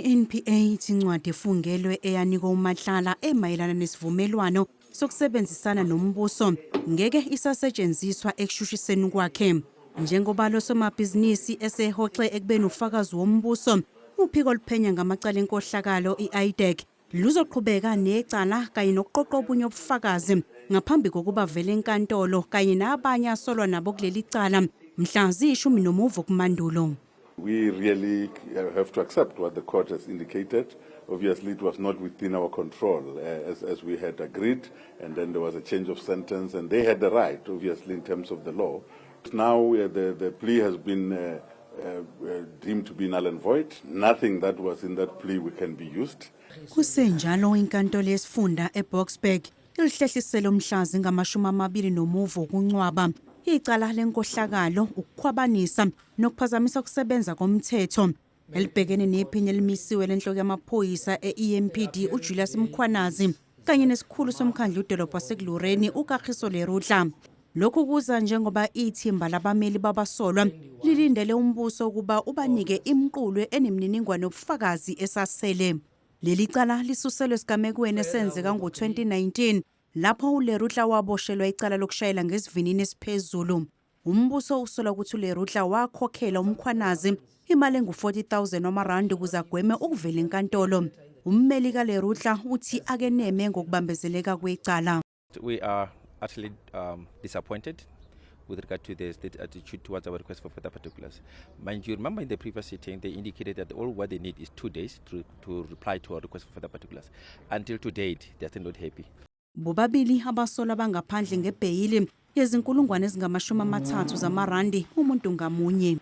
I-NPA ithi incwadi efungelwe eyanikwa uMatlala emayelana nesivumelwano sokusebenzisana nombuso ngeke isasetshenziswa ekushushiseni kwakhe. Njengoba lo somabhizinisi esehoxe ekubeni ufakazi wombuso, uphiko oluphenya ngamacala enkohlakalo i-IDAC luzoqhubeka necala kanye nokuqoqa obunye ubufakazi ngaphambi kokuba vele enkantolo kanye nabanye asolwa nabo kuleli cala mhla ziyishumi nomuvo kuMandulo. We really have to accept what the court has indicated. Obviously, it was not within our control as we had agreed, and then there was a change of sentence, and they had the right, obviously, in terms of the law. Now, the plea has been deemed to be null and void. Nothing that was in that plea can be used. Kusenjalo, inkantolo yesifunda eBoksburg ilihlehlisele umhla zinga-24 kuNcwaba icala lenkohlakalo, ukukhwabanisa nokuphazamisa ukusebenza komthetho elibhekene nephini elimisiwe lenhloko yamaphoyisa e-EMPD uJulius Mkhwanazi kanye nesikhulu somkhandlu udolobha waseKurhuleni uKagiso Lerutla. Lokhu kuza njengoba ithimba labameli babasolwa lilindele umbuso ukuba ubanike imiqulu enemininingwane yobufakazi esasele. Leli cala lisuselwe esigamekweni esenzeka ngo-2019 lapho uLerutla waboshelwa icala lokushayela ngesivinini esiphezulu. Umbuso usola ukuthi uLerutla wakhokhela uMkhwanazi imali engu-40,000 wamarandi ukuze agweme ukuvela enkantolo. Ummeli kaLerutla uthi akeneme ngokubambezeleka kwecala. We are utterly disappointed with regard to the state attitude towards our request for further particulars. Mind you, remember in the previous sitting, they indicated that all what they need is 2 days to reply to our request for further particulars. Until to date, they are still not happy. Bobabili abasolwa bangaphandle ngebheyili yezinkulungwane ezingamashumi amathathu zamarandi umuntu ngamunye.